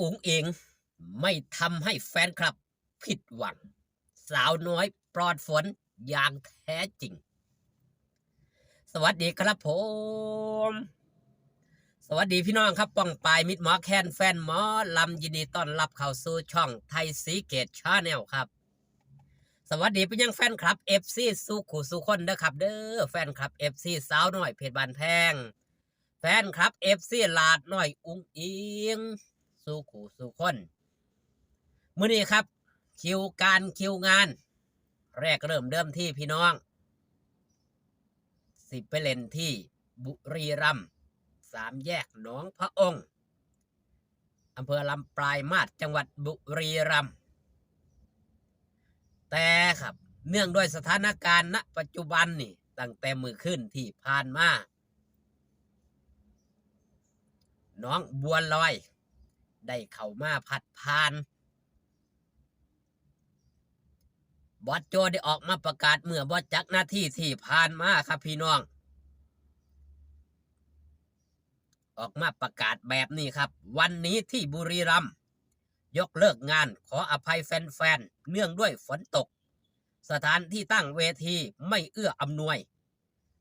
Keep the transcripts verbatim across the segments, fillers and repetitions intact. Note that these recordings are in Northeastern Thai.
อุ๋งอิ๋งไม่ทำให้แฟนคลับผิดหวัง สาวน้อยปลอดฝนอย่างแท้จริง สวัสดีครับผม สวัสดีพี่น้องครับ ป้องปายมิตรหมอแคนแฟนหมอลำ ยินดีต้อนรับเข้าสู่ช่องไทยศรีเกตชาแนลครับ สวัสดีไปยังแฟนคลับเอฟซีสู่คู่สู่คนเด้อครับเด้อ แฟนคลับเอฟซีสาวน้อยเพชรบ้านแพง แฟนคลับเอฟซีหลาดน้อยอุ๋งอิ๋งสู่คู่สู่คน มื้อนี้ครับ คิวการคิวงาน แรกเริ่มเดิมที่พี่น้อง สิไปเล่นที่บุรีรัมย์ สามแยกหนองพระองค์ อำเภอลำปลายมาส จังหวัดบุรีรัมย์ แต่ครับ เนื่องด้วยสถานการณ์ณปัจจุบันนี่ ตั้งแต่มื้อคืนที่ผ่านมา น้องบัวลอย ได้เข้ามาพัดผ่าน บอสโจได้ออกมาประกาศเมื่อบ่จักนาทีที่ผ่านมาครับพี่น้อง ออกมาประกาศแบบนี้ครับ วันนี้ที่บุรีรัมย์ยกเลิกงาน ขออภัยแฟนๆ เนื่องด้วยฝนตก สถานที่ตั้งเวทีไม่เอื้ออำนวย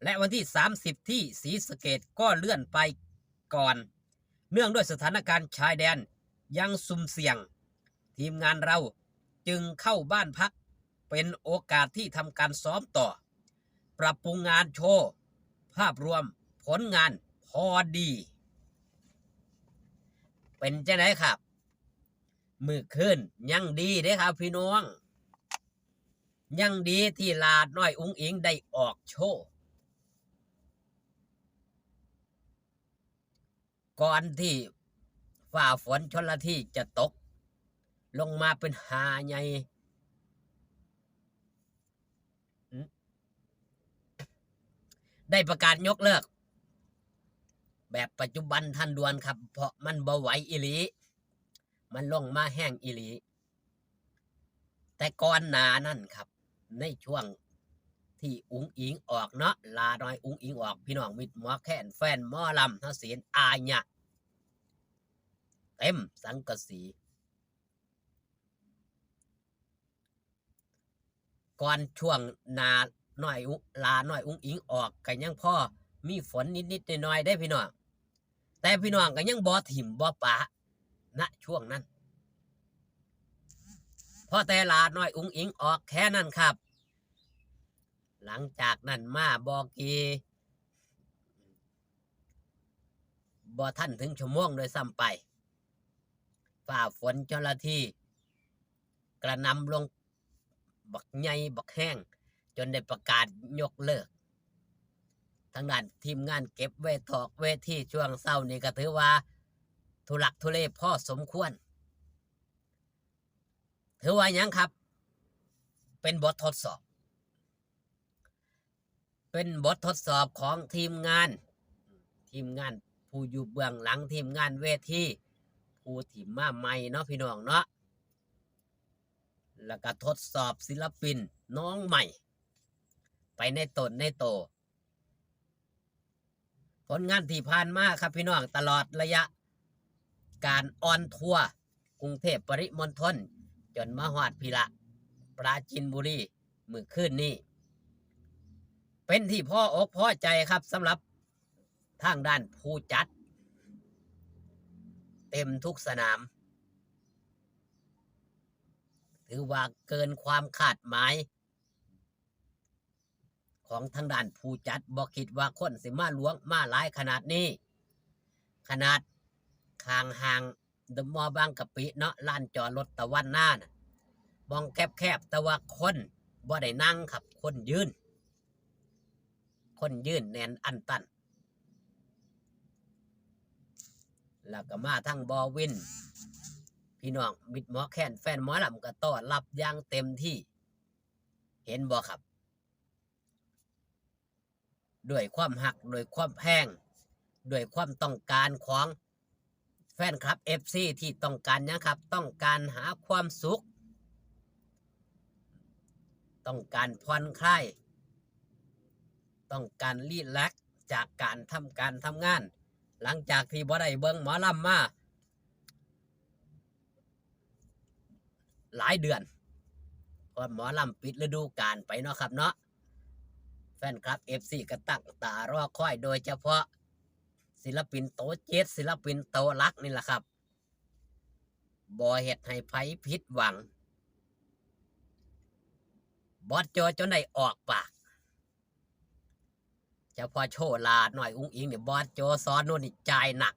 และวันที่สามสิบที่ศรีสะเกษก็เลื่อนไปก่อน เนื่องด้วยสถานการณ์ชายแดนยังซุ่มเสี่ยง ทีมงานเราจึงเข้าบ้านพัก เป็นโอกาสที่ทำการซ้อมต่อ ปรับปรุงงานโชว์ ภาพรวมผลงานพอดี เป็นจังไดครับ มื้อคืนยังดีเด้ครับพี่น้อง ยังดีที่หลาดน้อยอุ๋งอิ๋งได้ออกโชว์ ก่อนที่ฟ้าฝนชลทีจะตก ลงมาเป็นหาใหญ่ อืม ได้ประกาศยกเลิก แบบปัจจุบันทันด่วนครับ เพราะมันบ่ไหวอีหลี มันลงมาแฮงอีหลี แต่ก่อนหน้านั้นครับ ในช่วงที่อุ๋งอิ๋งออกเนาะ หลาดน้อยอุ๋งอิ๋งออก พี่น้องมิตรหมอแคนแฟนหมอลำ เฮาสิเห็นอายะ เต็มสังกะสี ก่อนช่วงหลาดน้อยอุ๋ง หลาดน้อยอุ๋งอิ๋งออกก็ยังพอมีฝนนิดๆหน่อยๆเด้พี่น้อง แต่พี่น้องก็ยังบ่ถิ่มบ่ปะ ณ ช่วงนั้น พอแต่หลาดน้อยอุ๋งอิ๋งออกแค่นั้นครับ หลังจากนั้นมาบ่กี่ บ่ทันถึงชั่วโมงด้วยซ้ำไป ฟ้าฝนชลทีกระหน่ำลงบักใหญ่บักแฮง จนได้ประกาศยกเลิก ทางด้านทีมงานเก็บเวทอกเวทีช่วงเช้านี่ก็ถือว่าทุลักทุเลพอสมควร ถือว่าหยังครับ เป็นบททดสอบ เป็นบททดสอบของทีมงาน ทีมงานผู้อยู่เบื้องหลัง ทีมงานเวที ผู้ที่มาใหม่เนาะพี่น้องเนาะ แล้วก็ทดสอบศิลปินน้องใหม่ ไปในตนในโต ผลงานที่ผ่านมาครับพี่น้อง ตลอดระยะการออนทัวร์กรุงเทพปริมณฑล จนมาฮอดพีละ ปราจีนบุรี มื้อคืนนี้ เป็นที่พออกพอใจครับสำหรับทางด้านผู้จัด เต็มทุกสนาม ถือว่าเกินความคาดหมาย ของทางด้านผู้จัด บ่คิดว่าคนสิมาหลวงมาหลายขนาดนี้ ขนาดข้างห้างเดอะมอลล์บางกะปิเนาะ ลานจอดรถตะวันนาน่ะ บ่องแคบๆ แต่ว่าคนบ่ได้นั่งครับ คนยืน คนยืนแน่นอันตัน แล้วก็มาทั้งบอวิน พี่น้องมิตรหมอแคนแฟนหมอลำก็ต้อนรับอย่างเต็มที่ เห็นบ่ครับ ด้วยความฮัก ด้วยความแพง ด้วยความต้องการของแฟนคลับเอฟซีที่ต้องการหยังครับ ต้องการหาความสุข ต้องการผ่อนคลาย ต้องการรีแลกซ์จากการทำการทำงาน หลังจากที่บ่ได้เบิ่งหมอลำมา หลายเดือน เพราะหมอลำปิดฤดูกาลไปเนาะครับเนาะ แฟนคลับ เอฟซี ก็ตั้งตารอคอย โดยเฉพาะศิลปินโตเจ็ด ศิลปินโตหลักนี่แหละครับ บ่เฮ็ดให้ไผผิดหวัง บอสโจจนได้ออกปาก เฉพาะโชว์หล้าน้อยอุ๋งอิ๋งนี่ บอสโจสอนนุชนี่จ่ายหนัก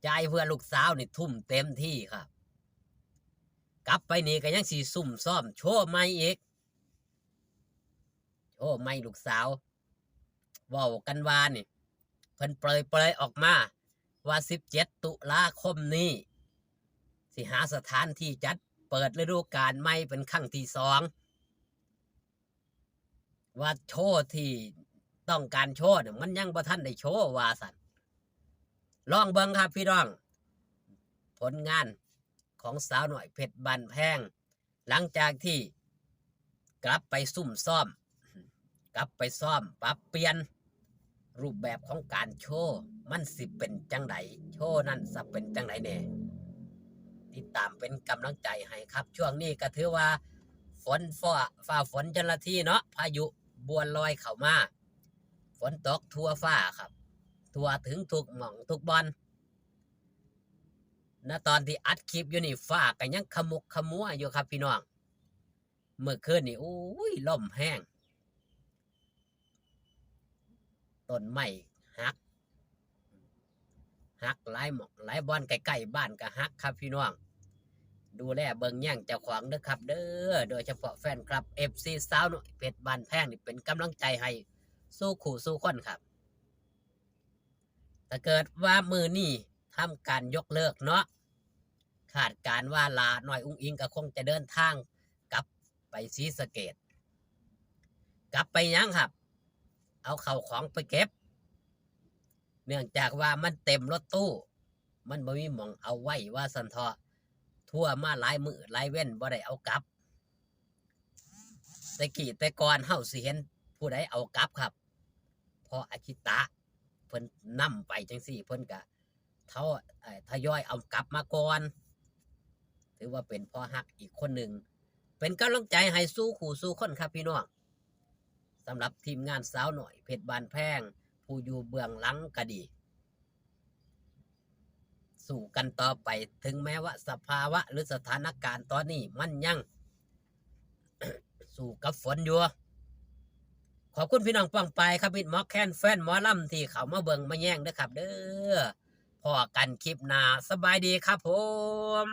จ่ายเพื่อลูกสาวนี่ทุ่มเต็มที่ครับ กลับไปนี่ก็ยังสิซุ่มซ้อมโชว์ใหม่อีก โชว์ใหม่ลูกสาว เว้ากันว่านี่ เพิ่นเปรยๆออกมาว่า สิบเจ็ด ตุลาคมนี้ สิหาสถานที่จัดเปิดฤดูกาลใหม่เป็นครั้งที่สอง ว่าโชว์ที่ต้องการโชว์เนี่ย มันยังบ่ทันได้โชว์ว่าซั่น ลองเบิ่งครับพี่น้อง ผลงานของสาวน้อยเพชรบ้านแพง หลังจากที่กลับไปซุ่มซ้อม กลับไปซ้อมปรับเปลี่ยนรูปแบบของการโชว์ มันสิเป็นจั่งใด โชว์นั้นสิเป็นจั่งใดแน่ ติดตามเป็นกำลังใจให้ครับ ช่วงนี้ก็ถือว่าฝนฟ้า ฟ้าฝนจนละทีเนาะ พายุบัวลอยเข้ามา ฝนตกทั่วฟ้าครับ ทั่วถึงทุกหม่องทุกบ่อน ณ ตอนที่อัดคลิปอยู่นี่ ฟ้าก็ยังขมุกขมัวอยู่ครับพี่น้อง เมื่อคืนนี่ โอ้ย ลมแฮง ต้นไม้หัก หักหลายหม่องหลายบ่อน ใกล้ๆบ้านก็หักครับพี่น้อง ดูแลเบิ่งแยงเจ้าของเด้อครับเด้อ โดยเฉพาะแฟนคลับ เอฟซี สาวน้อยเพชรบ้านแพงนี่เป็นกำลังใจให้สู่คู่สู่คนครับ ถ้าเกิดว่ามื้อนี้ทำการยกเลิกเนาะ คาดการณ์ว่าหล้าน้อยอุ๋งอิ๋งก็คงจะเดินทางกลับไปศรีสะเกษ กลับไปหยังครับ เอาข้าวของไปเก็บ เนื่องจากว่ามันเต็มรถตู้ มันบ่มีหม่องเอาไว้ว่าซั่นเถาะ ทัวร์มาหลายมื้อหลายเว็นบ่ได้เอากลับ แต่กี้แต่ก่อนเฮาสิเห็นผู้ใดเอากลับครับ พ่ออาชิตะ เพิ่นนำไปจั่งซี้ เพิ่นก็เทา เอ่อ ทยอยเอากลับมาก่อน ถือว่าเป็นพ่อฮักอีกคนหนึ่ง เป็นกำลังใจให้สู่คู่สู่คนครับพี่น้อง สำหรับทีมงานสาวน้อยเพชรบ้านแพง ผู้อยู่เบื้องหลังก็ดี สู้กันต่อไป ถึงแม้ว่าสภาวะหรือสถานการณ์ตอนนี้มันยัง สู้กับฝนอยู่ ขอบคุณพี่น้องป้องปายครับ มิตรหมอแคน แฟนหมอลำที่เข้ามาเบิ่งมาแยงเด้อครับเด้อ พ้อกันคลิปหน้า สบายดีครับผม